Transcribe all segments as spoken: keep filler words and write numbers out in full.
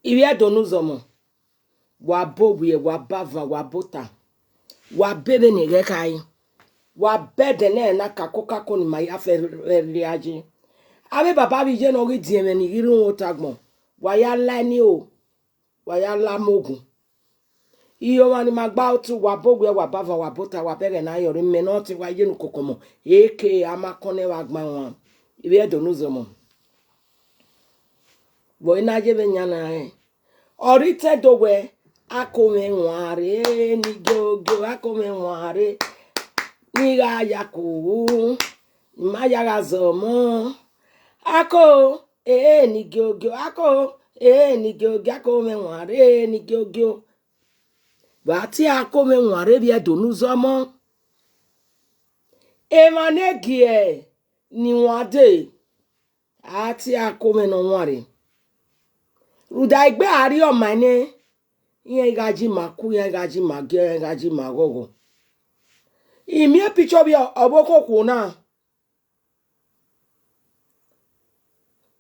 Ivbi Ẹdo ne uzọmọ, wa ba owiẹ, wa ba avan, wa ba ota, wa ba vbene ghẹ khare, wa ba ẹdẹnẹrẹ na ka kokako ne ima ya fẹ rhie ye. Avbe baba vbe iye ne ọ ghi diẹn mwẹ ne I ghi rhunmwuda agbọn, wa ya la ẹni ro, wa ya la amogun. Iye ọmwa ne ima gba otu, wa ba owiẹ, wa ba avan, wa ba ota, wa ba ẹghẹ ne a yọ rre, imẹ ne ọ te wa ye ne ukoko ọmọ, eke a ma kọn nẹ vbe agban wan, Ivbi Ẹdo ne uzọmọ. Vbe ọ i na ye vbe yan na rẹn? Ọ rhie itẹn do wẹ, ako mwẹ wanre ni giogio, ako mwẹ wanre ni gha ya ku, ne ima ya gha zẹ ọmọ. Ako, ee ni giogio, ako, ee ni giogio, ako mwẹ wanre ni giogio. Vbe a tie ako mwẹ wanre vbe Ẹdo ne uzọmọ. Emwa ne gie ni wan dee, a tie ako mwẹ ne ọ wanre. Rhunmwuda egbe a rrie ọma nẹ, iran gha ji ima ku, iran gha ji ima gie, iran gha ji ima ghọghọ. I miẹn picture vbe ọvbokhan okhuo na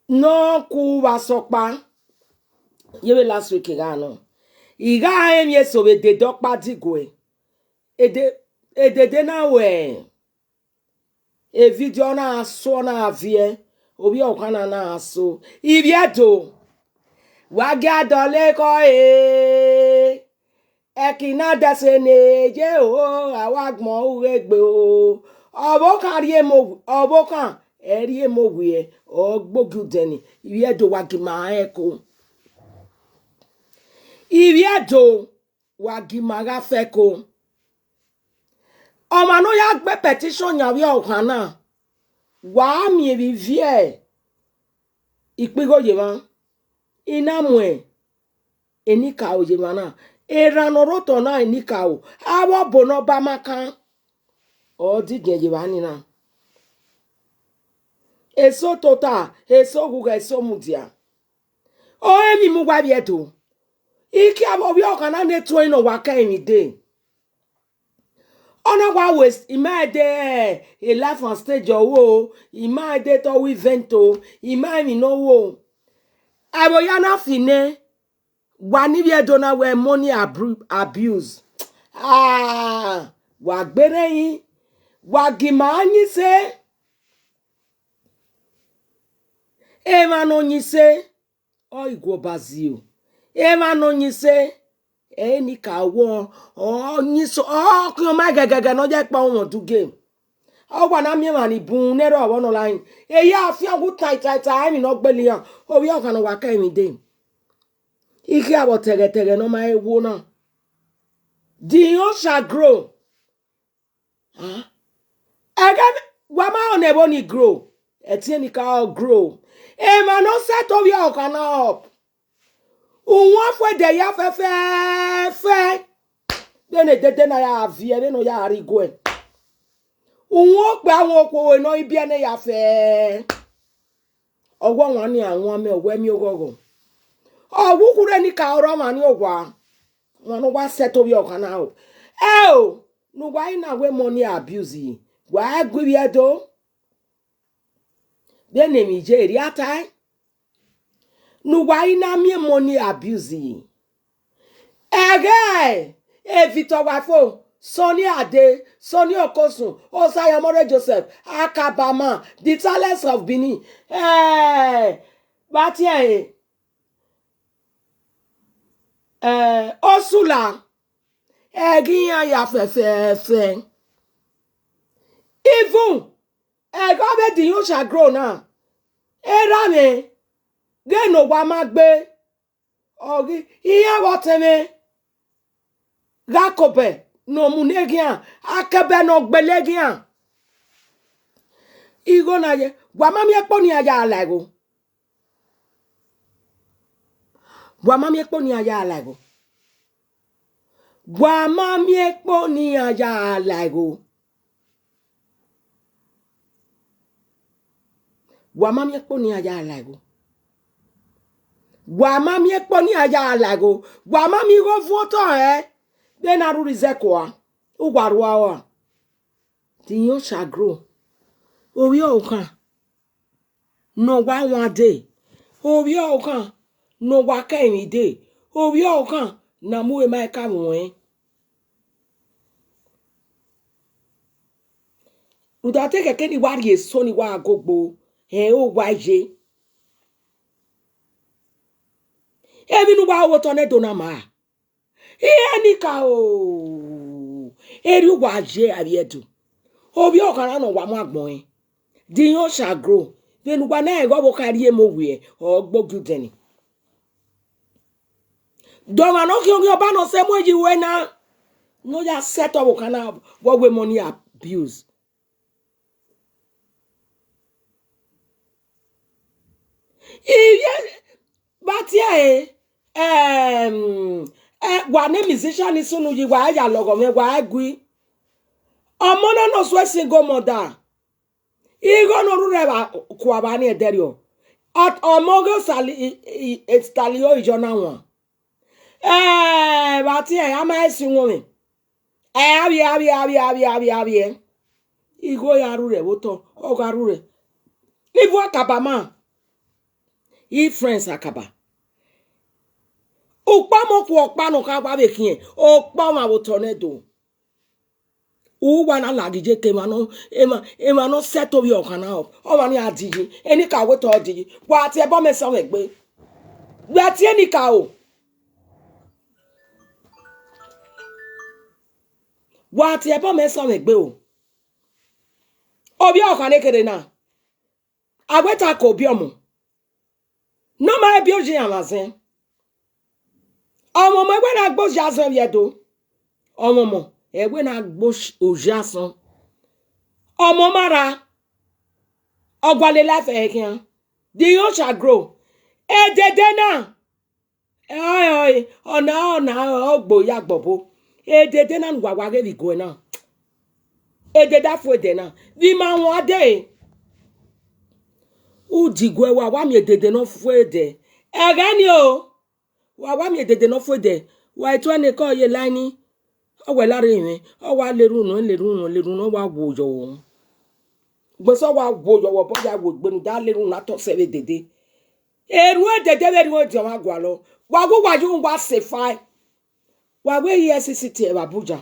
ne ọ ku vbe asọkpa, ye vbe last week gha nọ. I gha rẹn emwi eso vbe dede ọkpa diguẹ, ede-, edede na ruẹ. E video na so, ọ na viẹ, ovbi ọvbokhan na na so. Ivbi Ẹdo, wa gia dọlọ ekhọe, ẹki na dẹse ne ye o, a wa gbọn ughe gbe o. Ọvbokhan rhie emo, ọvbokhan ẹ rhie emo wiẹ, ọ gbe ogie udẹn ni. Ivbi Ẹdo, wa gie ima rẹn ẹko. Ivbi Ẹdo, wa gie ima gha fẹ ẹko. Ọmwa ne ọ ya gbe petition yan vbe ọvbokhan na, wa miẹn vbe iviẹ ikpigho ye emwa, I na mu enikaro ye emwa na, erhan ne ọ rre otọ na enikaro, avbe ọbo ne ọ ba ma kan, ọ digiẹn ye evba ni na. Eso tota, eso ghughẹ, eso mudia. Ọre emwi mu uwa vbe Ẹdo. Ikia vbe ovbi ọvbokhan na ne tuẹn ne ọ wa kẹ emwi dee. Ọ na wa waste, ima de, eh, e life on stage ọ ru o, ima de te ọ ru event o, ima emwi ne ọ ru o. Ẹvbo ya na fi nẹ, wa ni vbe Ẹdo na wẹ money abru-, abuse. Ah, wa gberẹn yi, wa gie ima yin se. Emwa ne ọ yin se, ọ i gu Ọba zio. Emwa ne ọ yin se, ẹ i ni ka wọ, ọ yin so, ọ khian ma gẹgẹgẹ ne ọ ya kpa ọmwa du ge. Ọ wa na miẹn emwa ni bun ne ẹrọ ọvbọ nọ la rin. Eya fian wu tai tai tai emwi ne ọ gbele iran, ovbi ọvbokhan ne ọ wa kẹ emwi dee. Ikhia vbe tẹghẹ tẹghẹ ne ọ ma he wo na. The young shall grow. Ah. Ẹghẹ wa ma rẹn ne ẹvbo ni grow, ẹtin ni ka grow. Emwa ne ọ set ovbi ọvbokhan na up. Uwọnfẹdẹ ya fẹfẹfẹ. Vbene dede na ya viẹ, vbene ọ ya rre iguẹ. Uwọnokpia, uwọnokhuo ne ọ i biẹ ne ya fẹ. Ọ wa wan ni a wan mẹ, ọ wa miẹn oghọghọ. Ọ wa ukhu rre ni ka ọrọ ọmwa ni owa. Ọmwa ne ọ wa set ovbi ọvbokhan na up. Ẹo, ne uwa i na wẹ money abuse yi, wa gu ivbi Ẹdo. Vbene emwi ye erriọ tae, ne uwa i na miẹn money abuse yi. Ẹghẹ e Victor Waifo, Sunny Ade, Sunny Okosun, Osayo Omorre Joseph, Akabama, the talents of Benin, eh, vbe a tie ẹre, eh, Osula, ẹghẹ iran ya fẹfẹfẹ. Even ẹghẹ ọvbehe the young shall grow na, erha mwẹ, ghe ne owa ma gbe, ọ ghi iran vbe ọtẹn mwẹ gha kobẹ ne ọ mu ne eghian, akẹbẹ ne ọ gbele eghian. Igho na ye, wa ma miẹn ẹkpo ne iran ya la igho. Wa ma miẹn ẹkpo ne iran ya la igho. Wa ma miẹn ẹkpo ne iran ya la igho. Wa ma miẹn ẹkpo ne iran ya la igho. Wa ma miẹn ẹkpo ne iran ya la igho. Wa ma miẹn igho vuọn otọ rẹ, vbene a rhurhi zẹ kua, uwa rua ua. The young shall grow. Ovbi ọvbokhan ne ọ wa wan dee, ovbi ọvbokhan Ne ọ wa kẹ emwi dee, ovbi ọkhan ne a mu vbe ma ẹka mwẹ. Rhunmwuda te kẹkẹ ne I wa rhie eso ne I wa gogbo, rẹn owa ye. Emwi ne uwa ru vbe otọ ne Ẹdo na ma. Iran ni ka o, erriọ uwa ye avbiẹ Ẹdo. Ovbi ọkhan na ne ọ wa mu agbọn ẹn. The young shall grow. Vbene uwa na ẹghẹ ọvbokhan rhie emu owiẹ, ọ gbe ogiudẹn ni. De ọmwa ne ọ khian oghian ọba ne ọ sẹ mu yi ruẹ na, ne ọ ya sẹtin ọvbokhan na vbe ọ wẹ money abuse. Ivie vbe a tie ẹre, em, ẹ, wa ne musician ni sunu yi, wa ya lọghọ mwẹ, wa gui. Ọmọ na ne ọ suẹ single mother, igho ne ọ rhurhẹ vbe kua vbe a ni ẹdẹrriọ. Ọ-, ọmọ ghe Sali, i, i, Sali Orijọ na wan. Ẹ, vbe a tie ẹre, a ma he si wọnmwẹ. Ẹ, avbiẹ, avbiẹ, avbiẹ, avbiẹ, avbiẹ, avbiẹ. Igho ya rhurhẹ vbe otọ, ọ gha rhurhẹ. Ni vu akaba ma. I friends akaba. Ukpọmọ okhuo ọkpa ne ọ kha wa vbe khian, ọkpa ọmwa vbe otọ nẹ do. Uwa na lagije ke emwa nọ, emwa, emwa ne ọ sẹtin ovbi ọkhan na, ọmwa ni a diyi, enikaro wẹ te ọ diyi. Wa tie ẹbọ mẹ sẹ mwẹ egbe. Wa tie enikaro. Wa tie ẹbọ mẹ sẹ mwẹ egbe o. Ovbi ọkhan ne kherhe na, a wẹ ta ke obi ọmọ. Ne ọ ma he biẹ oji iran vbe azẹn. Ọmọmọ ẹwẹ na gbe oji asọn vbe Ẹdo. Ọmọmọ ẹwẹ na gbe oji asọn. Ọmọ ma rra, ọ gualọ life ẹre khian. The young shall grow. Edede na, ẹe, ọna, ọna, ọ gbe ya gbọbo. Edede na ne uwa wa ghe vbe iguẹ na. Edede afuẹdẹ na. Vbe ima wan dee. Udiguẹ wa wa miẹn edede ne ọ fuẹdẹ. Ẹghẹ ni o. Wa wa miẹn edede ne ọ fuẹdẹ. Wa i tuẹ ne ekọ ye la ni. Ọ wẹ la rre mwẹ. Ọ wa lerre unu, lerre unu, lerre unu, ọ wa wo yọ. Gbẹsẹ ọ wa wo yọ, wẹ obọ ya wo egbe ne u da lerre unu na tọ sẹ vbe edede. Erhuẹn edede vbe erhuẹn ediọn mwa gualọ. Wa gu wa ye unu wa sefa. Wa wẹ E F C C tie vbe Abuja.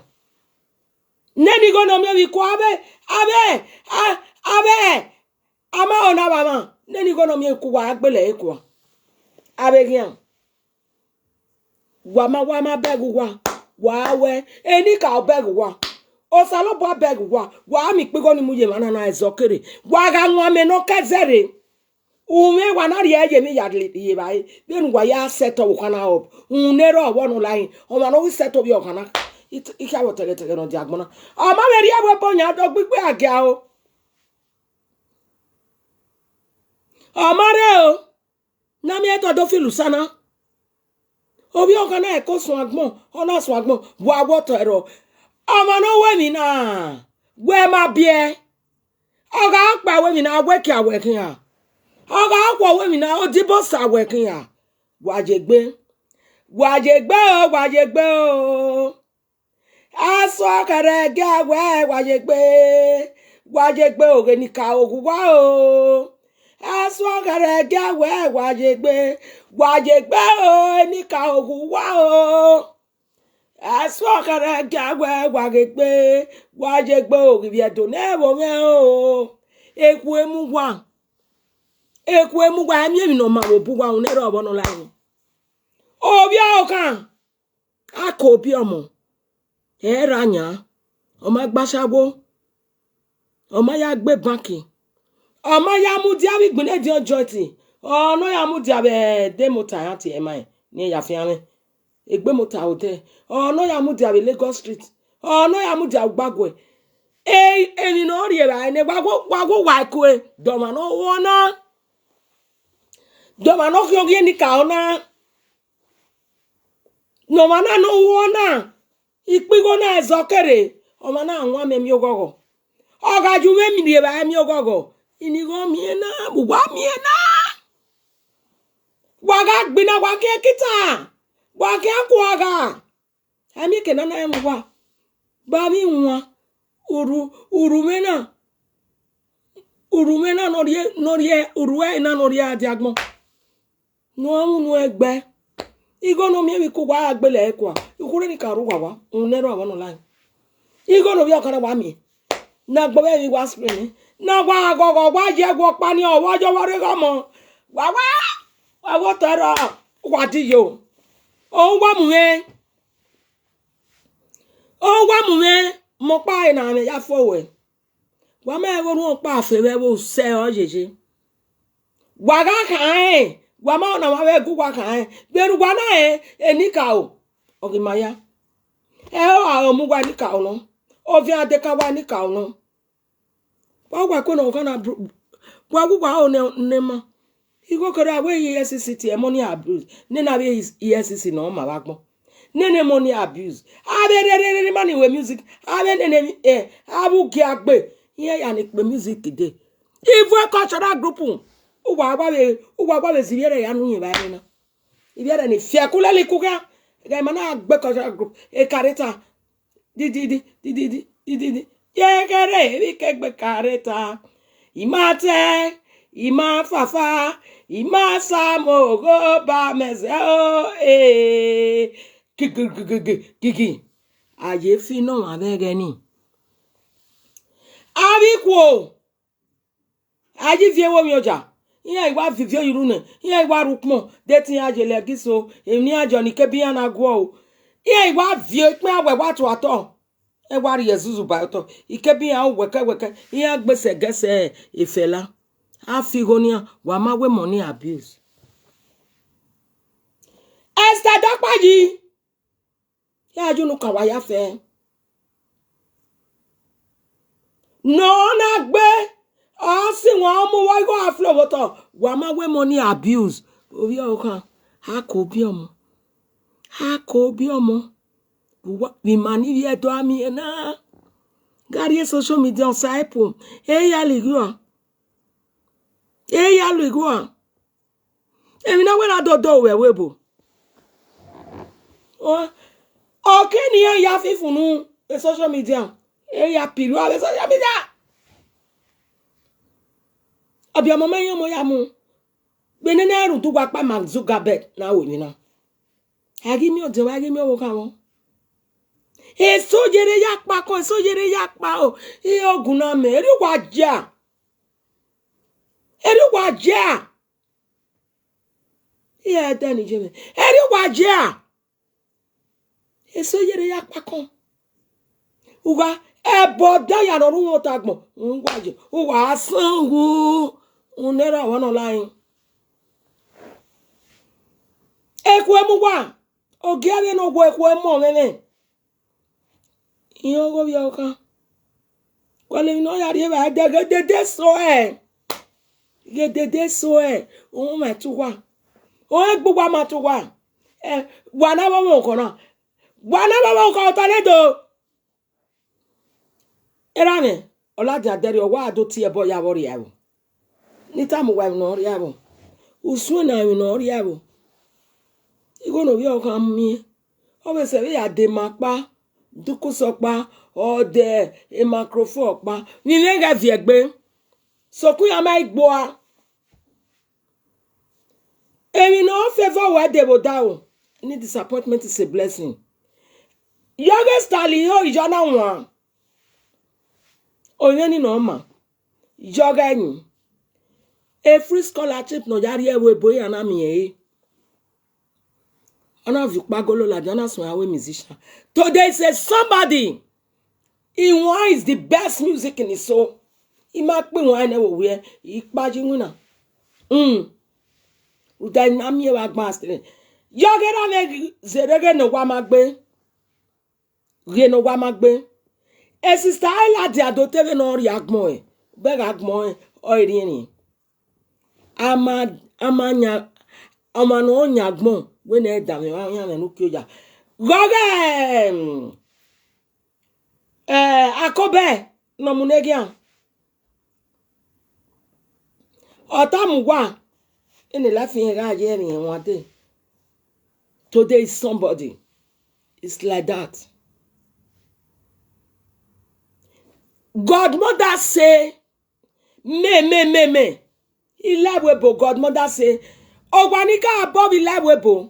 Nene igho ne ọ miẹn vbe ikua avbe, avbe, a-, avbe, a ma rẹn ọna vbe amwa. Nene igho ne ọ miẹn ikua, a gbele ẹre kua. Avbe eghian. Wa ma, wa ma bẹghe uwa, wa wẹ, enikaro bẹghe uwa. Osanobua bẹghe uwa, wa miẹn ikpigho ni mu ye emwa na na ẹzọ kere. Wa gha wan amẹ ne ọ kẹ zẹrre. Umwẹ wa na rhie ye emwi ya rhie evbare, vbene uwa ya sẹtin ọvbokhan na up. Uhunmwu ne erha ọvbọ ne ọ la hin, ọmwa ne ọ ghi sẹtin ovbi ọkhan na, I t-, I khian vbe tẹghẹtẹghẹ ne ọ dia agbọn na. Ọ ma vbe rhie ẹvbo ebo yan, dọgbigbe a gia o. Ọ ma rre o, ne a miẹn eto do filo usa na. Ovbi ọkhan na ẹko suẹn agbọn, ọ na suẹn agbọn, wa wẹ otọ ẹre. Ọmwa ne ọ wẹ emwi na, wẹ ma biẹ. Ọ gha kpa wẹ emwi na, wẹ kia wẹ khian. Ọ gha khuọ wẹ emwi na, odibo sa wẹ khian. Wa ye egbe. Wa ye egbe o, wa ye egbe o. Asọn khẹrẹ gie a wẹ wa ye egbe, wa ye egbe o, ghe ne I ka oghe uwa o. Asọn khẹrẹ gie a wẹ wa ye egbe, wa ye egbe o, enikaro ghe uwa o. Asọn khẹrẹ gie a wẹ wa ye egbe, wa ye egbe o, ghi vbe Ẹdo ne ẹvbo mwẹ o. Ekhue mu uwa, ekhue mu uwa, ẹ miẹn emwi ne ọ ma vbe obọ uwa, uhunmwu ne erha ọvbọ ne ọ la hin. Ovbi ọkhan, a ke obi ọmọ, ẹ ra yan, ọ ma gba ashawo, ọ ma ya gbe banki, ọ ma ya mudia vbe igbinna ediọn joint, ọ ne ọ ya mudia vbe de mota iran tie ma ni ya fian mwẹ, egbe mota odẹ, ọ ne ọ ya mudia vbe Lagos Street, ọ ne ọ ya mudia vbe Ugbaguẹ. E, emwi ne ọ rhie evbare nẹ, wa gho, wa gho wa kue, de ọmwa ne ọ ru ọna, de ọmwa ne ọ khian oghian enikaro na. Ne ọmwa na ne ọ ru ọna, ikpigho na ẹzọ kere, ọmwa na wan amẹ miẹn oghọghọ. Ọ gha ye umwẹ miẹn rhie evbare miẹn oghọghọ, inigho miẹn na, uwa miẹn na. Wa gha gbinna, wa khian kita, wa khian kua gha. Amiẹn ke nana rẹn uwa, ba vbe iwan, urhu, urhu mwẹ na, urhu mwẹ na ne ọ rhie, ne ọ rhie, urhu ẹre na ne ọ rhie a dia agbọn. Ne ọ unu ẹgbẹ. Igho ne ọ miẹn vbe ke uwa gha gbele ẹre kua, ikhure ni ka rre uwa wa, rhunmwuda erha ọmwa nọ lae. Igho ne ovbi ọkhan na wa miẹn. Ne agbọn vbe emwi wa srẹ nẹ, ne a wa ghọghọ, wa ye ẹguọ ọkpa ni, ọ vbe yọ vbe rre ọmọ. Wa wa, wa vbe otọ ẹre, wa di yo. Ọ wa mu mwẹ. Ọ wa mu mwẹ, mẹ ọkpa ẹre ne a mwẹ ya fo wẹ. Wa ma ẹghẹ orhuọn ọkpa fe vbe ẹvbo sẹ ọ yeye. Wa gha khan rẹn, wa ma na wa vbe gu wa khan rẹn. Vbe erha uwa na rẹn, enikaro, ọ ghi ma ya. Ẹ o, a mu uwa enikaro nọ. Oviẹn adekan wa enikaro nọ. Wa wa kue ne ọghan na bru-, wa wu wa ho ne, ne ma. Igho kere avbe E F C C tie money abuse. Nene avbe E F C C nọ ma vbe agbọn. Nene money abuse. Avbe rere rere ma ni we music. Avbe nene, eh, avbe ugiagbe. Iran ya ni kpe music dee. Even cultural group. Uwa wa vbe, uwa wa vbe zẹ ivbiẹrẹ ya nu yin vbe arena. Ivbiẹrẹ ni fiẹkulẹ likugha. Ghẹ ma na gbe cultural group. E kareta. Dididi, dididi, dididi. Ye kherhe, emwi kegbe kareta. I ma tẹ, I ma fafa, I ma sa mu ogho ba mẹ zẹ o, eh. Gigi, gigi, gigi, gigi. A ye fi nọ ọmwa vbe ẹghẹ ni. Avbe ikhuo, a ye ivie ẹvbo emwi ọja, iran i wa viọ ivie ye urhu nẹ, iran i wa rre ukpọn, de te iran ye lẹgiso, emwi ne iran jọ ni kebe iran na guọ o. Iran i wa viọ ikpẹn awẹ wa tua otọ, ẹ wa rhie ẹzuzu ba otọ, ikebe iran ru wẹkẹwẹkẹ, iran gbe sẹ ẹgẹsẹ efẹla. A fi igho ne iran, wa ma wẹ money abuse. Esther Dokpayi, ya ye unu kan wa ya fẹ. Ne ọ na gbe, ọ si wan, ọ mu uwa igho a flo vbe otọ, wa ma wẹ money abuse. Ovbi ọkhan, a ko obi ọmọ. A ko obi ọmọ. Uwa, vbe ima ni vbiẹ do a miẹn na. Gha rrie social media, ọ sa ẹpu, e ya lọ igho a. E ya lọ igho a. Emwi na wẹ na dodo ruẹ vbe ebo. Ọ, ọ ke ne iran ya fi funu vbe social media, e ya pirri uwa vbe social media. Ọbiọmọ mẹ yan ọmọ ya mu. Vbe nene rhunmwuda uwa kpa Mark Zuckerberg na ru emwi na. A ghi miẹn ọdiọn, a ghi miẹn ọvbokhan vbọ. Eso yere ya kpa kọn, eso yere ya kpa o. Iran ogun na mẹ, erriọ uwa jia. Erriọ uwa jia. Iran ẹdẹ ni ye mwẹ. Erriọ uwa jia. Eso yere ya kpa kọn. Uwa, ẹbọ da ya ne ọ rre uhunmwu otọ agbọn, uwa ye, uwa san wu, unu erha ọmwa nọ lae. Ekhue mu uwa, ogie vbene ọ wu ekhue mu mwẹ mwẹ. Iran ọghe ovbi ọkhan. Wẹ lẹ emwi ne ọ ya rhie vbe ẹdẹ ghe dede so ẹ. Ghe dede so ẹ, ọ ma te uwa. Ọ gbe uwa ma te uwa. Ẹ, wa na vbe ọmọ ọkọ na. Wa na vbe ọmọ ọkọ ta ne do. Erha mwẹ, ọ ladian dẹrriọ, wa do tie ẹbọ ya vbe ọ rhie ẹvbo. Ne I tama uwa emwi ne ọ rhie ẹvbo. Usun na emwi ne ọ rhie ẹvbo. Igho ne ovbi ọkhan miẹn. Ọ vbe sẹ vbe ya de ima ọkpa, de ukoso ọkpa, ọ de microphone ọkpa. Vbe imẹ ghẹ viẹ egbe. Sokpan iran ma i gbua. Emwi ne ọ favour wẹ de vbe odaro, any disappointment is a blessing. Yọghe Stanley ho iyọ na wan. Orinmwi ni nọ ma. Yọghe ẹyin. A free scholarship ne ọ ya rhie ẹvbo ebo iran na miẹn ẹre. Ọ na viọ ukpagolo ladian, ọ na suẹn aro musician. Today is a somebody. Iwan is the best music in the soul. I ma kpe iwan nẹ vbe owiẹ, I kpa ye iwinna. Mm. Uda I na miẹn vbe agban sẹ. Yọghe erha mwẹ zẹrẹ ghe ne owa ma gbe. Ghe ne owa ma gbe. E sista ẹre ladian do te vbene ọ rhie agbọn ẹre, bẹghe agbọn ẹre, ọ i rhiẹnrhiẹn. A ma, a ma yan, ọmwa ne ọ yan agbọn, wẹ ne ẹ danmwẹ ọmwa yan mwẹ ne uki oya. Ghọghọ, em, eh, Akobẹ ne ọ mu ne eghian. Ọ tama uwa, ene life irẹn gha ye ẹmwẹ iran one day. Today is somebody. It's like that. Godmother say, me, me, me, me. I love we, but godmother say, Owa ni ka bọ vbe live ebo.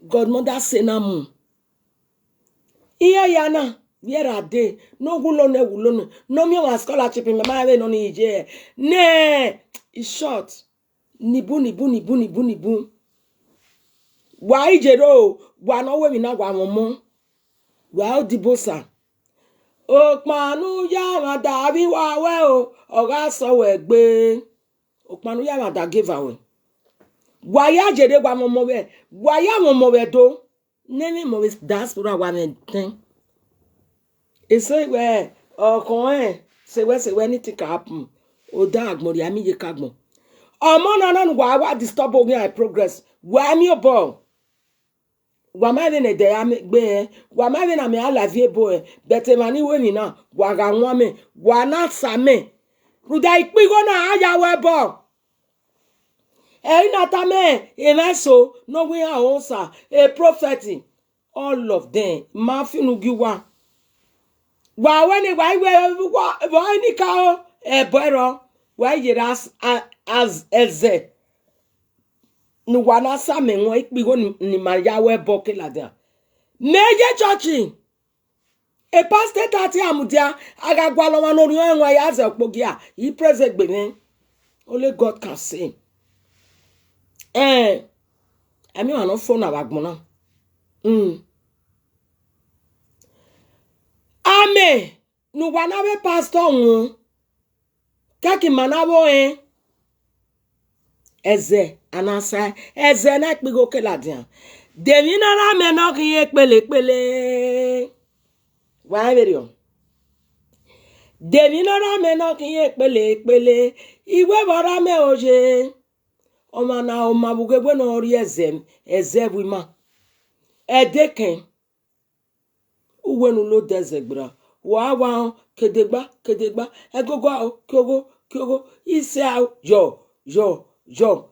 Godmother sẹ na mu. Iran ya na, vbe erha dee, ne ọ wulo nẹ, wulo nẹ, ne ọ miẹn ọmwa scholarship, mẹ ma vbe nọ ni ye. Nẹ, in short, nibu, nibu, nibu, nibu, nibu. Wa i ye ro, wa ne ọ ru emwi na, wa mwẹ ọmọ, wa odibo sa. Okpanu ya mwa da vbe wa wẹ o, ọ gha sọ wẹ gbe. Okpanu ya mwa da geva wẹ. Wa ya ye ro, wa mwẹ ọmọ vbe, wa ya mwẹ ọmọ vbe Ẹdo. Ne emwi emọ vbe diaspora wa mwẹ tẹn. Eso wẹ, ọkhọn rẹn, sẹ wẹ, sẹ wẹ, anything can happen. Odẹ agbọn rhia mi ye ka agbọn. Ọmọ na na ne uwa wa disturb oghian progress. Wa miẹn obọ. Wa ma vbe ne ẹdẹ ya gbe ẹn, wa ma vbe ne amẹ a live ebo ẹn, but emwa ni ru emwi na, wa gha wan amẹ, wa na sa amẹ. Rhunmwuda ikpigho na a ya wẹ obọ. Ẹre na tama emwa eso ne ọ wẹ iran osa, e prophet, all of them, ma fi unu gie uwa. Wa wẹ ne wa i wẹ, wa, wa i ni ka o, ẹbọ ẹrọ, wa i ye ra as, a, as ẹzẹ. Ne uwa na sa amẹ wọn ikpigho ni, ni ma ya wẹ obọ ke ladian. Mẹ ye church, e pastor ta te a mudia, a gha gualọ ọmwa ne orhiọn ẹwaẹn ya zẹ okpogia, I praise egbe mwẹ. Only God can say. Eh, I mean, I no phone na vbe agbọn na. Mm. Amẹ ne uwa na vbe pastor wọn, kẹki ma na vbe ọnrẹn. Ẹzẹ a na sa, ẹzẹ na ikpigho ke ladian. De emwi na ra mẹ ne ọ khin ye kpele kpele? Wa rẹn vberriọ. De emwi na ra mẹ ne ọ khin ye kpele kpele? Iwe vbe ọ ra mẹ oye. Ọmwa na ọ ma vbe ughe wẹ ne ọ rrie ẹzẹ, ẹzẹ vbe ima. Ẹdekẹn. Uwẹ ne u lo dẹzẹ gberra, wa wa họn kedegba, kedegba, ẹgogo aro, kiogho, kiogho, isẹ aro, yọ, yọ, yọ.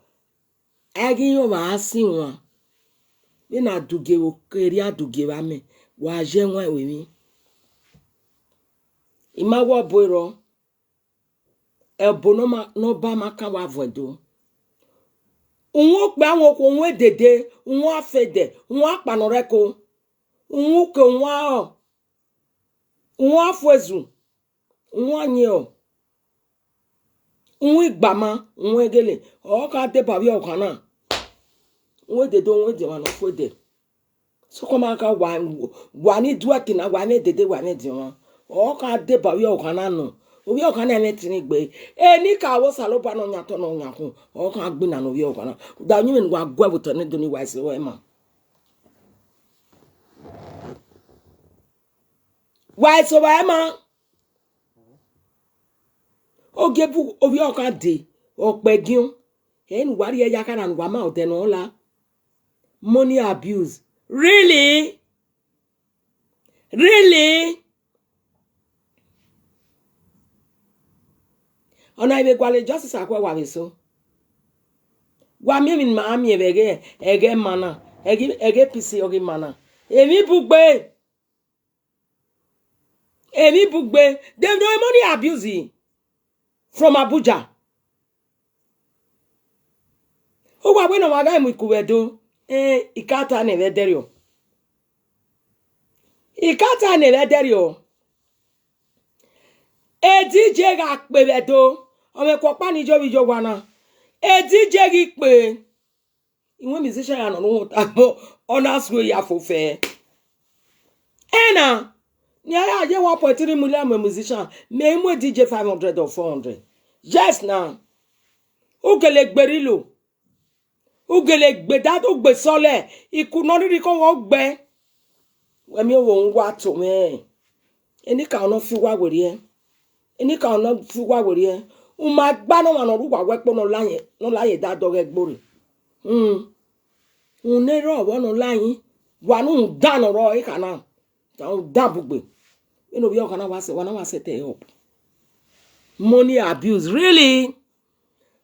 A ghi rẹn ọmwa a sin wan, vbene a dugie vbe okherriẹ, a dugie vbe amẹ, wa ye ẹwaẹn ru emwi. I ma wẹ ọbo erhọ, ẹbo ne ọ ma, ne Ọba ma kan wa vuẹn do. Uhunmwu okpia, uhunmwu okhuo, uhunmwu edede, uhunmwu afẹdẹ, uhunmwu akpa ne ọ rre ẹko, uhunmwu uke, uhunmwu arọ, uhunmwu afuẹzu, uhunmwu ayẹnrọ, uhunmwu igbama, uhunmwu eghele, ọ kha deba ovbi ọvbokhan na, uhunmwu edede, uhunmwu ediọn mwa ne ọ fuẹdẹ. Sokpan ma gha wa, wa ni duẹ ẹtin na, wa mwẹ edede, wa mwẹ ediọn mwa. Ọ kha deba ovbi ọvbokhan na nọ, ovbi ọvbokhan na mwẹ ẹtin ni gbe. Enikaro Osanobua ne ọ yan otọ ne ọ yan okhuo, ọ kha gbinna ne ovbi ọvbokhan na. Rhunmwuda uyinmwẹ ne uwa guẹ vbe otọ ne do ni wa eso vbe ima. Wa eso vbe ima. Ogie bu ovbi ọvbokhan dee, ọ kpẹ giọn. Ẹre ne uwa rhie ya kha na ne uwa ma odẹ ne ọ la. Money abuse. Really? Really? Ọna vbe gualọ justice akhuẹ wa vbe eso. Wa miẹn emwi ne ima miẹn vbe ẹghẹ, ẹghẹ ima na, ẹghẹ, ẹghẹ A P C ọghe ima na. Emwi bugbe. Emwi bugbe. Dem no money abuse from Abuja. Uwa wẹ ne ọmwa gha mu iku vbe Ẹdo, eh, I ka ta nẹ vbe ẹdẹrriọ. I ka ta nẹ vbe ẹdẹrriọ. E D J gha kpe vbe Ẹdo, ọ mwẹ ẹko ọkpa ni yo vbe iye owa na. E D J ghi kpe. Iwẹn musician ya nọ ne uhunmwu tama, ọ na suẹn ya fo fẹ. Ẹna, ne a ya ye one point three million mu musician, mẹ i mu D J five hundred or four hundred. Yes na. U gele gbe rilo. U gele gbe da, u gbe sọlẹ. Iku ne ọ rhirhi kọ wẹ ọ gbe. Wẹ miẹn ovbi uwa to mwẹ. Enikaro ne ọ fi uwa werriẹ. Enikaro ne ọ fi uwa werriẹ. U ma gba ne ọmwa ne ọ rre uwa wẹ ẹkpo ne ọ la ye, ne ọ la ye da dọghe ẹgborre. Hmm. Unu rrọọ vbọ ne ọ la yin, wa ne u dan ne ọ rrọọ ekhana, dan bugbe. Vbene ovbi ọvbokhan na wa sẹ, wa na wa set up. Money abuse, really?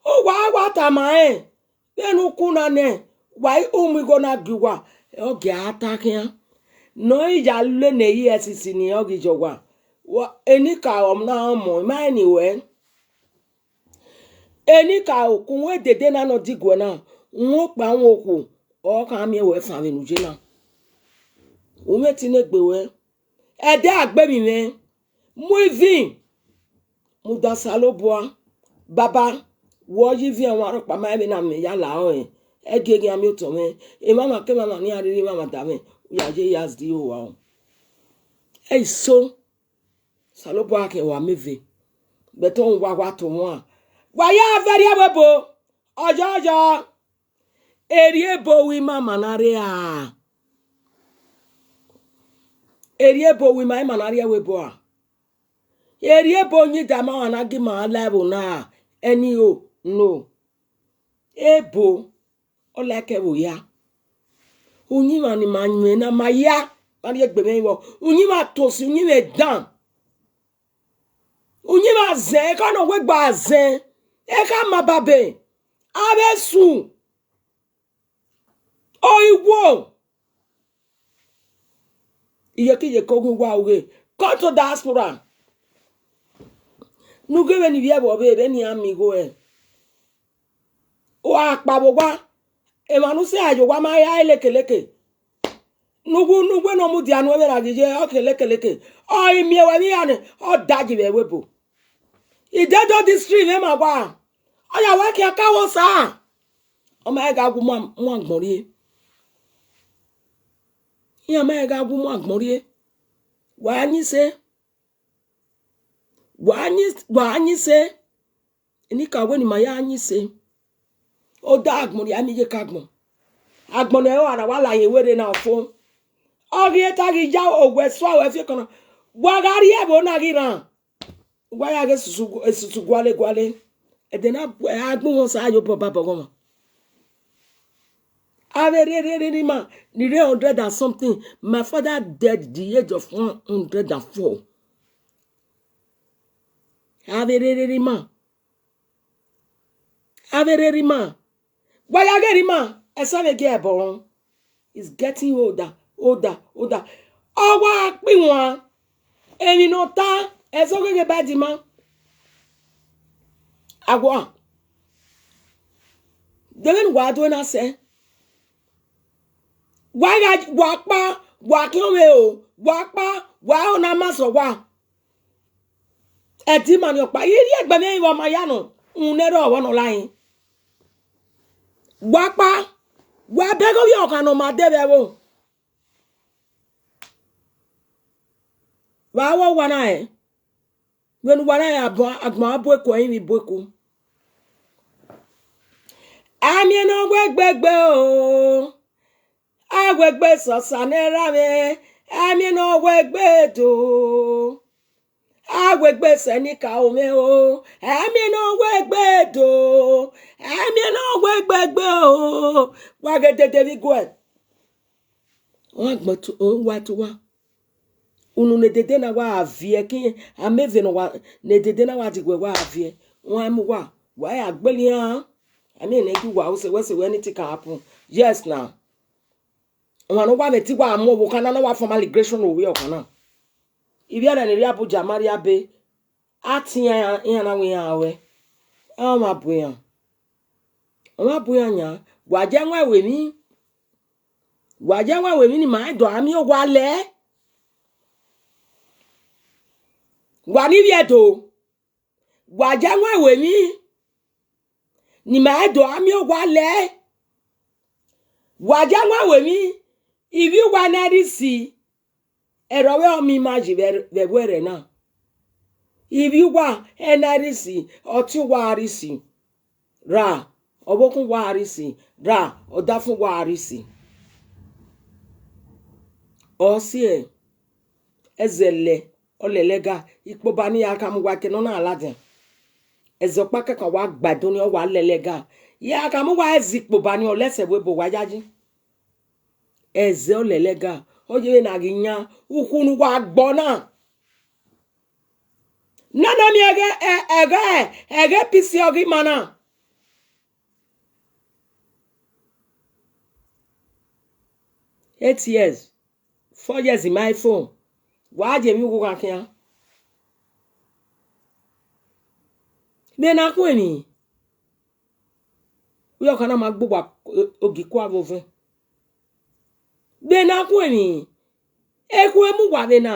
Uwa wa tama rẹn, vbene ukun na nẹ, wa i mu igho na gie uwa, ọ gie a ta khian. Ne ọ i ya lele ne E F C C ni ọ ghi ye owa. Wa, enikaro na ọmọ, ima rẹn ni ruẹ. Enikaro, ku uhunmwu edede na ne ọ diguẹ na, Uhunmwu okpia uhunmwu okhuo, ọ kha miẹn wẹ fan vbene u ye na. U mwẹ ẹtin ne egbe ruẹ, ẹdẹ a gbe emwi mwẹ, mu ivin, muda Osanobua, Baba, wẹ ọ ye ivin ọmwa rhọkpa ma vbene a mwẹ ya la ọnrẹn, ẹgie ghi a miẹn otọ mwẹ, emwamwa kemwamwa ne iran rhirhi mwamwa da mwẹ, u ya ye ya di owa o. Ẹ i so, Osanobua khian wa mẹ eve, but ọmwa uwa wa to wan, wa ya vẹ rrie ẹvbo ebo, ọyọyọ. Erriọ ebo ru ima ma na rre a? Erriọ ebo ru ima, ima na rrie ẹvbo ebo a? Erriọ ebo yin da ma na gi ima la ẹvbo na a? Ẹni o, no. Ebo, ọ like ẹvbo hia. Uyinmwẹ ne ima yin na ma hia, ma rhie egbe mwẹ vbọ. Uyinmwẹ tosi, uyinmwẹ dan. Uyinmwẹ azẹn, ekha ne ọ wegbe azẹn, ekha ma babe, avbe esu, ọre iwo. Iyeke iyeke oghi uwa ughe, come to diaspora. Ne u ghe vbene ivbi ẹvbo vbe vbene iran miẹn igho ẹre. Wa kpa vbe owa, emwa ne u sẹ a ye owa ma ya lekeleke. Ne uwu, ne uwu ne ọ mudia nuẹn vbe ra ghi ye ọke lekeleke. Ọ i miẹn wẹ vbe iran nẹ, ọ da yi vbe ẹvbo ebo. Idedo district mwẹ ma wa, ọ ya wẹ khian ka vbe Osa. Ọ ma gha gu mu, mu agbọn rrie. Iran ma gha gu mu agbọn rrie. Wa yin se. Wa yin, wa yin se. Enikaro wẹ ne ima ya yin se. Ọ da agbọn rrie, a miẹn iyeke agbọn. Agbọn ne ẹre ọre a na wa la hin werriẹ na fo. Ọ ghi ta ghi ya owẹ sua ruẹ fi ekọnọ. Wa gha rrie ẹvbo na ghi rran. Wa ya ghe esusu, esusu guale guale. Ẹdẹ na a gbe uhunmwu Osa ye obọ babọ ọghọmwa. Avbe rere rere ima ni rre hundred and something. My father died the age of one hundred and four. Avbe rere rere ima. Avbe rere ima. Wa ya ghe rre ima, ẹsẹ vbe gie ẹbọ rẹn. Is getting older, older, older. Ọ wa kpe iwan, emwi ne ọ ta, ẹzọ gheghẹ ba dima. Awa, de vbene uwa do na sẹ? Wa gha, wa kpa, wa khian ọmwẹ o, wa kpa, wa ho ne a ma sẹ owa. Ẹdẹ ima ni ọkpa, I rhie egbe mwẹ vbe ọ ma ya nọ, rhunmwuda ẹre ọvbọ ne ọ la rin. Wa kpa, wa bẹghe ovbi ọkhan ne ọ ma de vbe ẹvbo. Vbe a wẹ owa na rẹn? Vbene uwa na rẹn agbọn, agbọn a bu eku, ẹrinmwi bu eku. A miẹn ne ọ wẹ egbe egbe o, a wẹ egbe sẹ Osa ne erha mwẹ, a miẹn ne ọ wẹ egbe do. A wẹ egbe sẹ enikaro mwẹ o, a miẹn ne ọ wẹ egbe do, a miẹn ne ọ wẹ egbe egbe o. Wa ghe dede vbe iguẹ. Ọ agbọn to, ọ wa to uwa. Unu ne dede na wa viẹ, ke ameve ne wa, ne dede na wa diguẹ wa viẹ. Wan mu uwa, wa ya gbele iran. A miẹn ne gi uwa, o se wẹ se wẹ anything can happen. Yes na. Ọmwa ne uwa vbe te uwa mu ọvbokhan na, na wa form allegation ne ovbi ọkhan na. Ivbi ẹre ne rrie Abuja ma rrie abe, a tiẹn iran, iran na wẹ iran ruẹ. Ọmwa bu iran. Ọmwa bu iran yan. Wa je wan ẹvbo emwi. Wa je wan ẹvbo emwi ne ima do a miẹn owa lẹ. Wa ni vbiẹ do. Wa je wan ẹvbo emwi ne ima do a miẹn owa lẹ. Wa je wan ẹvbo emwi, ivbi uwa ne a rhie isi. Ẹre ọ vbe ọ miẹn ima yi vbe, vbe ẹvbo ẹre na. Ivbi uwa ẹre a rhie isi, ọtẹn uwa a rhie isi. Ra, ọvbokhan uwa a rhie isi. Ra, ọdafẹn uwa a rhie isi. Ọ si ẹzẹlẹ, ọ lẹlẹ ga, ikpoba ne I ya khama uwa ke ne ọ na ladian. Ẹzẹ ọkpa kẹkan wa gba ẹdun ni, ọ wa lẹlẹ ga. I ya khama uwa ẹzẹ ikpoba ni, ọ lẹsẹ vbe ebo wa yayi. Ẹzẹ ọ lẹlẹ ga, ọ ye vbene a ghi yan ukhu ne uwa gbọ na. Nana miẹn ẹghẹ, ẹ-, ẹghẹ, ẹghẹ P C ọ ghi ma na. Eight years, four years in my phone. Wa ye emwi ughughan khian. Vbe na khuẹn emwi? Ọkhan na ma gbe uwa ogiku avbe ovẹn. Vbe ne a khu emwi, ekhue mu uwa vbe na.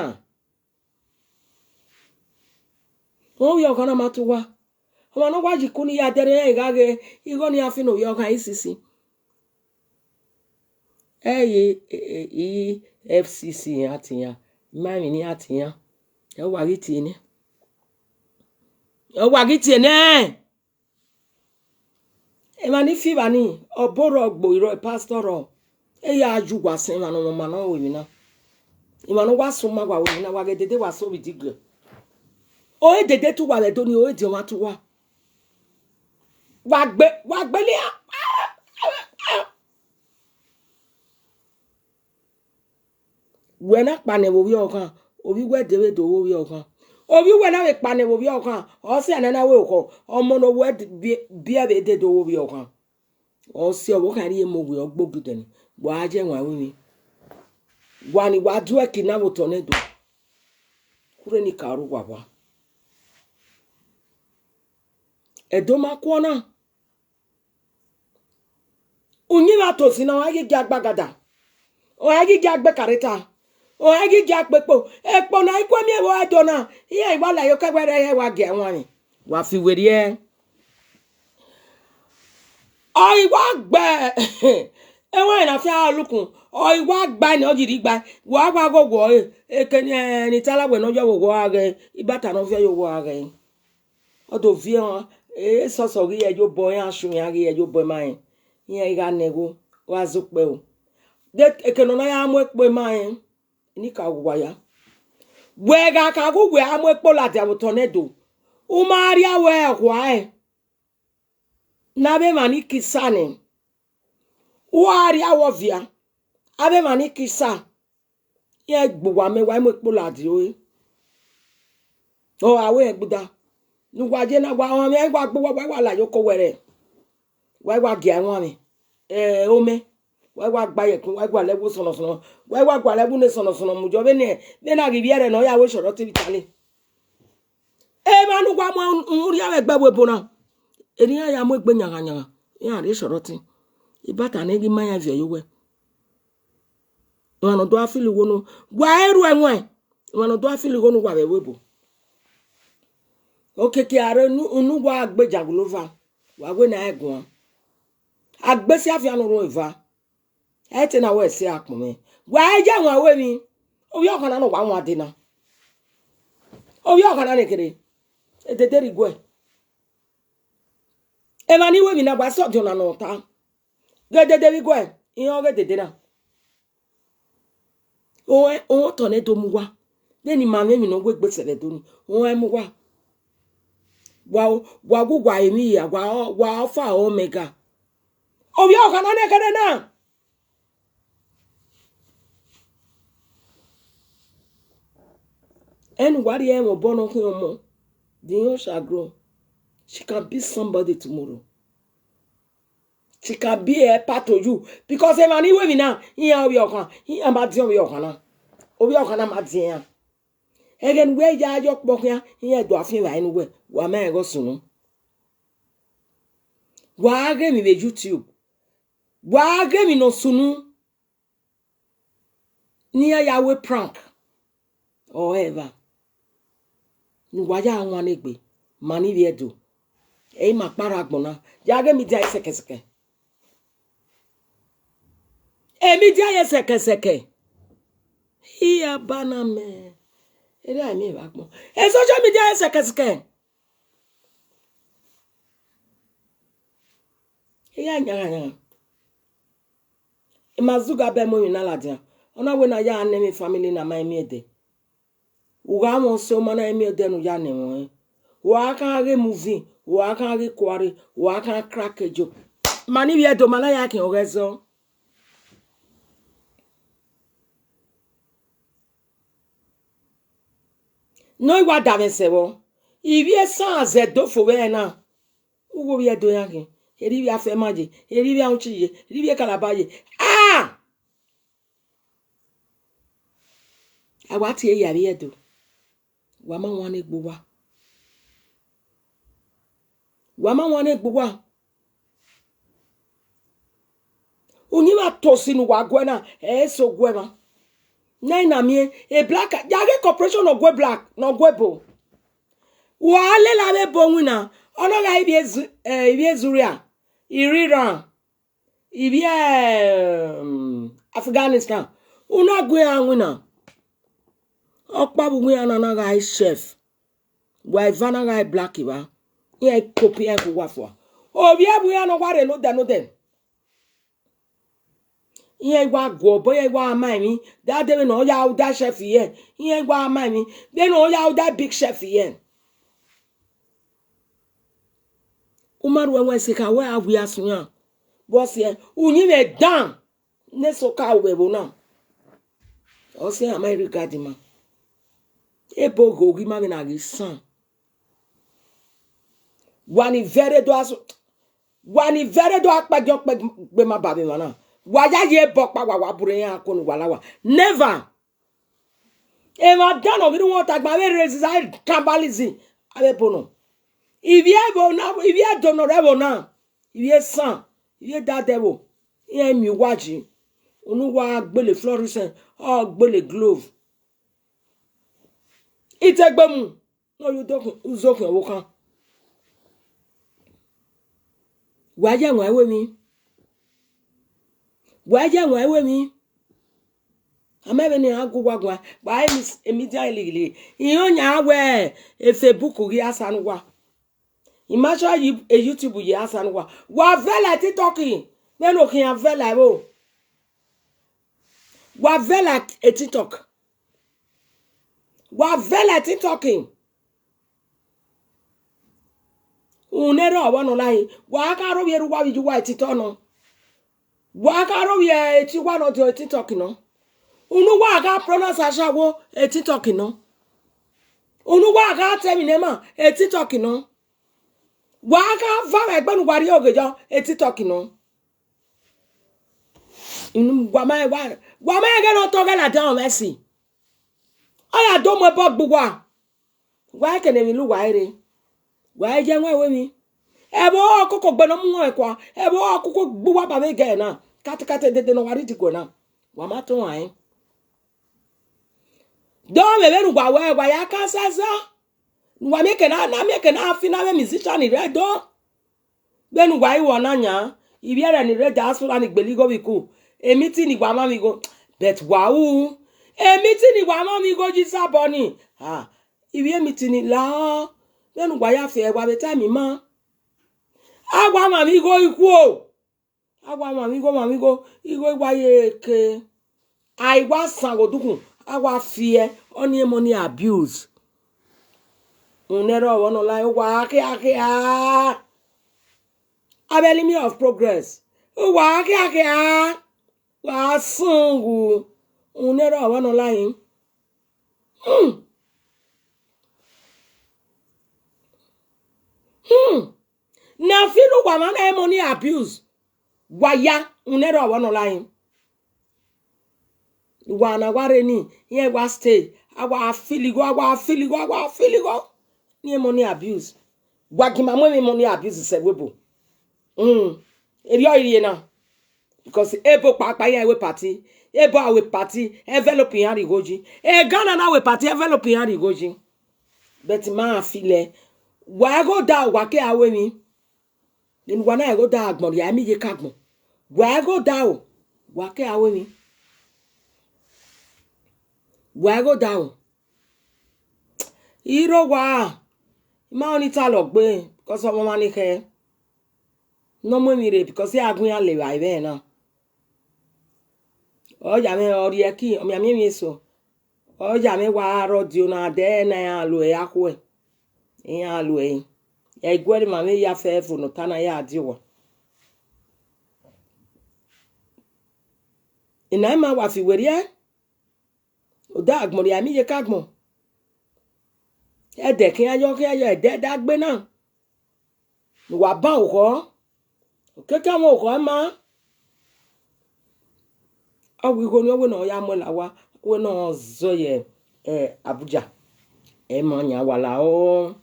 Ovbi ọkhan na ma tu uwa. Ọmwa ne ọ wa yi iku ni ya dẹrriẹ iran gha ghe igho ne iran fi ne ovbi ọkhan I C C. Ẹ i, i, i F C C iran tie iran, ma emwi ne iran tie iran. Ẹ wa ghi tie nẹ. Ẹ wa ghi tie nẹ. Emwa ni fi evba ni, ọbo rrọọ, ogbo rrọọ, pastor rrọọ, e ya ju uwa sẹ emwa ne ọ mwẹ ọma ne ọ ru emwi na. Emwa ne ọ wa sẹ uma wa ru emwi na, wa ghe dede wa sẹ ovbi idigiẹ. Ore dede te uwa vbe Ẹdo ni, ore diọn mwa te uwa. Wa gbe, wa gbe lẹ. Wẹ na kpannẹ vbe ovbi ọkhan, ovbi uwẹ dee vbe do vbe ovbi ọkhan. Ovbi uwẹ na vbe kpannẹ vbe ovbi ọkhan, ọ sẹ nẹ na wẹ okhọ, ọmọ ne ovbi uwẹ biẹ vbe dee do vbe ovbi ọkhan. Ọ sẹ ọvbokhan rhie mu owiẹ ọgbogi dẹn, wa ya ẹwaẹn ru emwi. Wa ni wa du ẹki na vbe otọ nẹ do. Khure ne I ka rre uwa wa. Ẹdo ma kuọ na. Uyinmwẹ tosi na, ọ ghi gia gbe agada, ọ ghi gia gbe kareta, ọ ghi gia kpe ekpo. Ekpo na i kue miẹn vbe Ẹdo na, iran i wa la ye okẹ wẹ rẹ wa gie ẹwaẹn mwẹ. Wa fi werriẹ. Ọ i wa gbe ẹwaẹn na fia lukun, ọ i wa gba nẹ, ọ yi rhie gba, wa wa ghe owa ẹre, eke ni, eh, ni tala wẹ ne ọ yọ vbe owa ghe, ibata ne ọ viẹ ye owa ghe. Ọ do viẹ, esọsọ ghi ye ye obọ, iran shu iran ghi ye ye obọ ma rẹn, iran i gha nẹ igho, ọ gha zẹ okpẹvbo. De eke ne ọ na ya mu ekpo ma rẹn, ne I ka gu uwa ya. Wẹ gha ka ghe uwẹ a mu ekpo ladian vbe otọ nẹ do, u ma rhie aro ẹre khua ẹre. Ne avbe emwa ni ke isa nẹ, u gha rhie aro via, avbe emwa ni ke isa, iran gbe uwa mẹ, wa i mu ekpo ladian ore. Ọ gha wẹ rẹn gbuda, ne uwa ye na, wa ọmwa mwẹ, wa gbe uwa, wa i wa la ye oko wẹ rẹ, wa i wa gie ẹwaẹn mwẹ, eh, omẹ, wa i wa gba ye ẹkun, wa i wa la ẹwu sọnọsọnọ, wa i wa gua la ẹwu ne sọnọsọnọ mu yọ vbene, vbene a ghi vbiẹ rẹ ne ọ ya ru eshọrọ te vbe Italy. Emwa ne uwa mu urria vbe ẹgbẹ ẹvbo ebo na, eni iran ya mu egbe yanghanyangan, iran rhie eshọrọ te. Ibata ne ghi ma iran viọ ye owẹ. Emwa ne ọ do a fili igho ne, wa i ru ẹwaẹn, emwa ne ọ do a fili igho ne uwa vbe ẹvbo ebo. Okiekie a rre unu, unu wa gbe jangolo va, wa wẹ ne a i guan. A gbe si afian ne orhuẹn eva. Ẹ i te na wẹ ẹse akpọnmwẹ. Wa i ya ẹwaẹn ru emwi. Ovbi ọkhan na ne ọ wa wan dee na. Ovbi ọkhan na ne kherhe. Edede rre iguẹ. Emwa ni ru emwi na, wa sẹ ọdiọn na ne ọ ta. Ghe dede vbe iguẹ, iran ọghe dede na. Ore, ore otọ nẹ do mu uwa. Vbene ima mwẹ emwi ne ọ wegbe sẹ vbe Ẹdo ni, ore mu uwa. Wa, wa gu uwa emwi hia, wa, wa ọfa ọmẹ ga. Ovbi ọkhan na ne kherhe na. Ẹne uwa rhie ẹmwẹ obọ ne ọ khian ọmọ, the young shall grow. She can be somebody tomorrow. She can be a helper to you. Because emwa ni ru emwi na, iran ovbi ọkhan, iran ma diọn ovbi ọkhan na. Ovbi ọkhan na ma diọn iran. Ẹghẹ ne uwẹ ya ye ọkpọ khian, iran do a fian evbare ne uwẹ, wa ma rẹn ghe ọ sunu. Wa ghe emwi vbe YouTube. Wa ghe emwi ne ọ sunu. Ne iran ya ru prank. Ọ ẹre evba. Ne uwa ya wan egbe, ma ni vbe Ẹdo. Ẹ i ma kpa rre agbọn na, ya ghe media sẹkẹsẹkẹ. E media ye sẹkẹsẹkẹ. Iya ba na mẹ. Erha miẹn vbe agbọn. E social media ye sẹkẹsẹkẹ. Iya yanghan yanghan. I ma zuga bẹ mu emwi na ladian. Ọ na wẹ ne a ya nẹ emwi family na ma i miẹn ẹdẹ. U gha mwẹ ọse ọma na i miẹn ẹdẹ ne u ya nẹ ẹmwẹ ọnrẹn. Wa khan ghe movie, wa khan ghe quarry, wa khan crack joke. Ma ni vbe Ẹdo, ma na ya khian ọghẹ zọ. Ne ọ i wa da mwẹ sẹ vbọ, ivbi esan zẹ do fo vbe ẹre na. Uwu ovbi Ẹdo iran khin, erha ivbi Afẹma ye, erha ivbi Aruchi ye, erha ivbi Kalaba ye. Ah! A wa tie ya vbe Ẹdo. Wa ma wan ne egbe uwa. Wa ma wan ne egbe uwa. Uyinmwẹ tosi ne uwa guẹ na, ẹ i sẹ oguẹ mwa. Ne a i na miẹn, e black, ya ghe corporation ne ọ gue black, ne ọ gue ebo. Wa lele avbe ebo winna, ọ na gha ivbi Zu-, eh, ivbi Zuria, ivbi Iran, ivbi, ehm, Afghanistan. U na gu iran winna. Ọkpa vbe uwu iran na na gha re chef. Wa eva na gha re black evba. Iran i copy iran ke uwa fua. Ovbi ẹvbo iran ne ọ wa rre nodẹ nodẹ. Iran i wa gu obọ, iran i wa ma emwi. Dade vbene ọ ya uda chef yẹ, iran i wa ma emwi. Vbene ọ ya uda big chef yẹ. U ma rhuẹ ẹwaẹn sẹ ka wẹ a wia sun iran. Vbe ọ siẹ, uyinmwẹ dan ne eso ka ru vbe ẹvbo na. Ọ siẹ, a ma i regard ima. Ebo ghe oghi ima vbene a ghi san. Wa ni vẹrẹ do asu-, wa ni vẹrẹ do akpẹgiọn kpẹgbe ma ba vbe emwa na. Wa ya ye ebo ọkpa, wa, wa burẹ iran ko ne uwa la wa. Never. Emwa dan nọ ghi rre uwọta gba vbe rre ziza tribalism, avbe ebo nọ. Ivbi ẹvbo na, ivbi ẹdo nọ rre ẹvbo na, ivbi esan, ivbi edadẹ ẹvbo, iran miẹn uwa yi. Unu uwa gbele fluorescent, ọ gbele glove. Itegbemu ne ọ ye udokhian, uzokhian ọvbokhan. Wa ya ẹwaẹn ru emwi. Wa ya ẹwaẹn ru emwi. A ma vbene iran gu uwa guan, wa emi, emidia lighilighi. Iran yan wẹ e Facebook ghi a sa ne uwa. I ma sọ yi e YouTube ye a sa ne uwa. Wa vẹ la TikTok, vbene okhian vẹ la ẹvbo. Wa vẹ la e TikTok. Wa vẹ la e TikTok. Unu ne rre ọvbọ nọ lae, wa gha rhovbiẹ rre uwa vbe iye uwa e TikTok nọ. Wa gha rhovbiẹ eti uwa nọ diọ e TikTok nọ. Unu wa gha pronounce ashawo e TikTok nọ. Unu wa gha ta emwi ne ma e TikTok nọ. Wa gha va vbe ẹgbẹe ne uwa rrie oghe yọ e TikTok nọ. Unu wa ma, wa, wa ma ghe ne ọ tọ ghẹ ladian ọmwa ẹse. Ọ ya do mu ẹbọ gbe uwa. Wa i kene emwi la uwa rre. Wa i ye ẹwaẹn ru emwi. Ẹvbo ọkoko gbe ne ọ mu uwẹ kua. Ẹvbo ọkoko gbe uwa ba vbe gẹ na. Katekate dede ne ọ wa rre idiguẹ na. Wa ma tọn rẹn. Dọ mwẹ vbene uwa wẹ, wa ya kan sẹsẹ. Ne uwa miẹn eke na, na miẹn eke na fi na vbe musician rre do. Vbene uwa i wa na yan, ivbi ẹre ni rre diaspora ni gbele igho vbe iku. Emiti ni wa mwamwa igho, but wa ru. Emiti ni wa mwamwa igho ye isabọ ni. Ah, ivbi emiti ni la, vbene uwa ya fi ẹre wa vbe ta emi ma. A wa mwamwa igho ikhuo. A wa mwamwa igho, mwamwa igho, igho i wa ye eke. A i wa san ghe odukhunmwu, a wa fi ẹre, ọni money abuse. Unu ne rre ọvbọ nọ lae, uwa khia khia. Avbe enemy of progress. Uwa khia khia. Wa sunghu. Unu ne rre ọvbọ nọ lae. Hmm. Hmm. Na fi ne uwa mwa na money abuse. Wa ya, unu ne rre ọvbọ nọ lae. Wa na wa rre ni, iran wa stay. A wa feel igho, a wa feel igho, a wa feel igho. Ne money abuse. Wa gi ma mu emwi money abuse sẹ ẹvbo ebo. Mm. Erriọ i rrie na. Because ebo kpakpa iran we party. Ebo a we party, envelope iran rhie igho yi. E Ghana na we party, envelope iran rhie igho yi. But ma feel ẹre. Wa ghe odaro, wa ke a ru emwi. Vbene uwa na ghe odaro agbọn rhia, ẹ i miẹn iye ka agbọn. Wa ghe odaro, wa ke a ru emwi. Wa ghe odaro. I rre owa, I ma rẹn ọni talọ gbe, because ọmwa ọmwa ni khẹ. Ne ọ mu emwi rre, because iran gu iran le evbare vbe ẹre na. Ọ ya mwẹ ọ rhie ẹki, ọ mianmian emwi eso. Ọ ya mwẹ wa rrọọ dio na dẹ ne iran ru ẹre akhuẹ. Iran ru ẹre. Ẹ i guẹ ne ima mwẹ ya fẹ ẹvbo ne ọ ta na ya die owa. Ena ima wa fi werriẹ. Odaro agbọn rhia, ẹ i miẹn iye ka agbọn. Ẹdẹ khian yọ, khian yọ, ẹdẹ da gbe na. Ne uwa ban okhọ, okiekie ọmwa okhọ ima. Ọ wẹ igho ni ọ wẹ ne ọ ya muẹn la owa, wẹ ne ọ zọ ye, eh, Abuja. Ẹ i ma yan wa la o.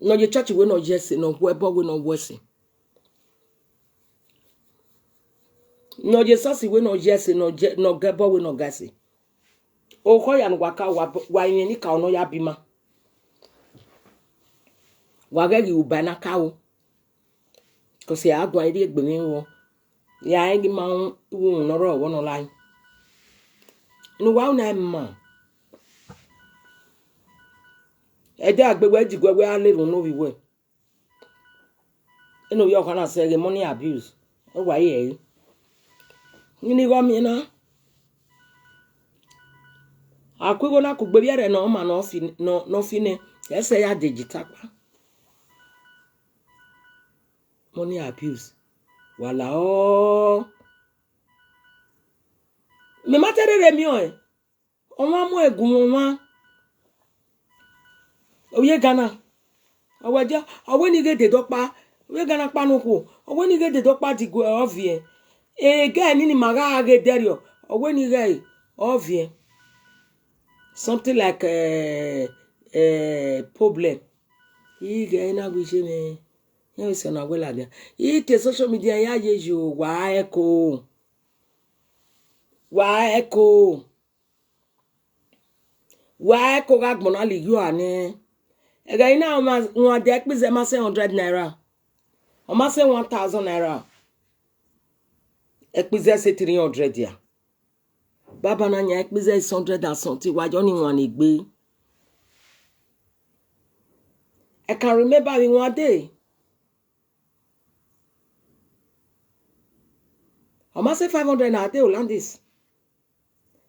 Ne ọ ye church wẹ ne ọ ye ẹse, ne ọ wu ẹbọ wẹ ne ọ wu ẹse. Ne ọ ye esọsi wẹ ne ọ ye ẹse, ne ọ ye, ne ọ ga ẹbọ wẹ ne ọ ga ẹse. Okhọ ya ne uwa ka, wa, wa rinmwian enikaro ne ọ ya biẹ ima. Wa ghẹ ghi ru ba na ka ru. Cause a guan rhie egbe mwẹ vbọ. Ya rẹn ghi ma ru iwinna ne ọ rrọọ vbọ ne ọ la yin. Ne uwa ru na ma. Ẹdẹ a gbe wẹ diguẹ wẹ a na rhie unu ovbi wẹ. Eno vbe ọkhan na sẹ ghe money abuse. Ọ wa ye ẹre. Yin igho miẹn na. A ku igho na kugbe vbiẹ rẹ ne ọ ma ne ọ fi, ne ọ, ne ọ fi nẹ, ẹsẹ ya de jita kpa. Money abuse. Wa la ọ. Mẹ ma te rherhe miẹn ọẹn. Ọmwa mu ẹgu ọmwa. Ovbi Ghana. Ọ wẹ dia, ọ wẹ ne I ghe dede ọkpa. Ovbi Ghana kpa ne okhuo. Ọ wẹ ne I ghe dede ọkpa diguẹ ọ viẹ. Egẹ nini ma gha ghe dẹrriọ. Ọ wẹ ne I ghe ẹre ọ viẹ. Something like, eh, eh, problem. I ghe ẹre na wẹ iye mwẹ. Iran vbe sẹ ọna wẹ ladian. I te social media ya ye yo, wa ẹko. Wa ẹko. Wa ẹko gha gbọnna lighi ua nẹ. Ẹghẹ ne ọ ma wan dia ẹkpiza ma sẹ hundred naira. Ọ ma sẹ one thousand naira. Ẹkpiza sẹ three hundred ya. Baba na yan ẹkpiza is hundred and something, wa yọ ni wan egbe. I can remember vbe one day. Ọ ma sẹ five hundred na te Hollandis.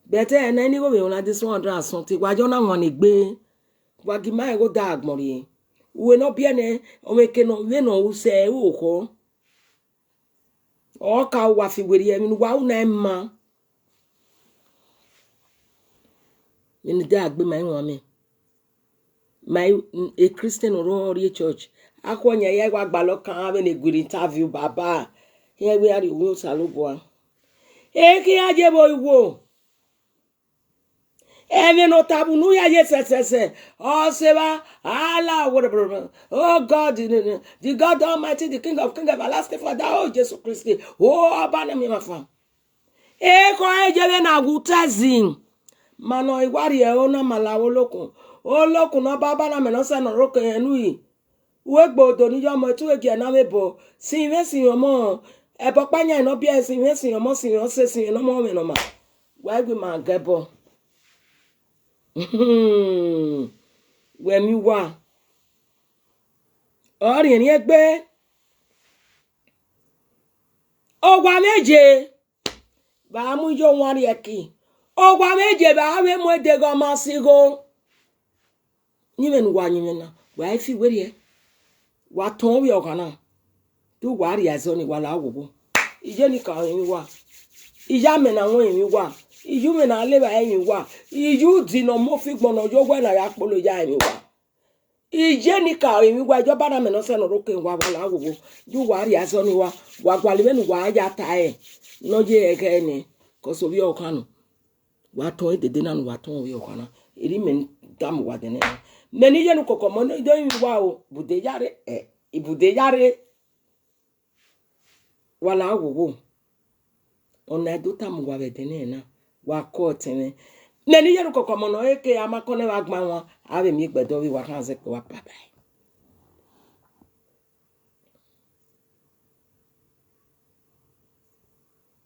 But ẹna ni gho vbe Hollandis one hundred and something. Wa yọ na wan egbe. Wa gi ma rẹn gho da agbọn rrie. Uwẹ ne ọ biẹ nẹ, ọ mwẹ eke nọ, vbene ọ ru sẹ ẹ ru okhọ. Ọ ka wa fi werriẹ emwi ne uwa ru na ma. Vbene I da gbe ma iwan mẹ. Ma i, a Christian ne ọ rrọọ rrie church. Akhuẹ yan ya wa gbalọ kan vbene I gui rre interview baba. Iran wẹ a rrie owa Osanobua. Ekhian ye vbe iwo. Ẹmwẹ ne ọ ta vbe unu ya ye sẹsẹsẹ. Ọ sẹ evba, Allah, oh God, the God Almighty, the King of Kings, everlasting Father, oh Jesus Christ, oh, Ọba ne miẹn emwa fan. Ekhọe ye vbene a wu tẹzin. Ma nọ I wa rhie ẹro na ma la vbe olokun. Olokun ne Ọba, Ọba na mẹ ne ọ sẹ ne ọ rre oke ẹre unu yi. Uwegbe odo ni yọ ọmọ, etu egie na vbe bọ. Sinmwi sinmwi ọmọ, ẹbọ ọkpa yan ne ọ biẹ, sinmwi sinmwi ọmọ, sinmwi ọse, sinmwi ne ọmọ mwẹ ne ọ ma. Wa i ghi ma ga ẹbọ. Wẹ emwi uwa. Ọ rhiẹnrhiẹn egbe. Owa mwẹ ye, vbe a mu iye owan rhie ẹki. Owa mwẹ ye, vbe a vbe mu edeghe ọma sẹ igho. Yin mwẹ ne uwa yin mwẹ na, wa i fi werriẹ. Wa tọn vbe ọkhan na. De uwa rhie ẹzọ ni, wa la wowo. Iye ni ka emwi uwa. Iye amẹ ne a wọn emwi uwa. Iye umẹ ne a le evbare emwi uwa. Iye udi ne ọ mu ofigbọn ne ọ ye owẹ ne a ya kpolo ya emwi uwa. Iye ni ka emwi uwa, iye Ọba na mẹ ne ọ sẹ ne ọ rre oke, wa, wa la wowo. De uwa rhie ẹzọ ni, wa, wa gualọ vbene uwa ya ta ẹre ne ọ ye ẹghẹ nẹ, cause ovbi ọkhan nọ. Wa tọn dede na ne uwa tọn ovbi ọkhan na. Erriọ mẹ tama uwa dẹ nẹ. Mẹ ne iye ne ukọkọ mọ ne emwi uwa o, ibude ya rre, eh, ibude ya rre. Wa la wowo. Ọna do tama uwa vbe ẹdẹnẹrẹ na, wa kọ ọtẹn mwẹ. Mẹ ne iye ne ukọkọ mọ ne ọ re ke a ma kọ nẹ vbe agban wan, a vbe miẹn egbe dọ vbe uwa khan zẹkẹ wa bye bye.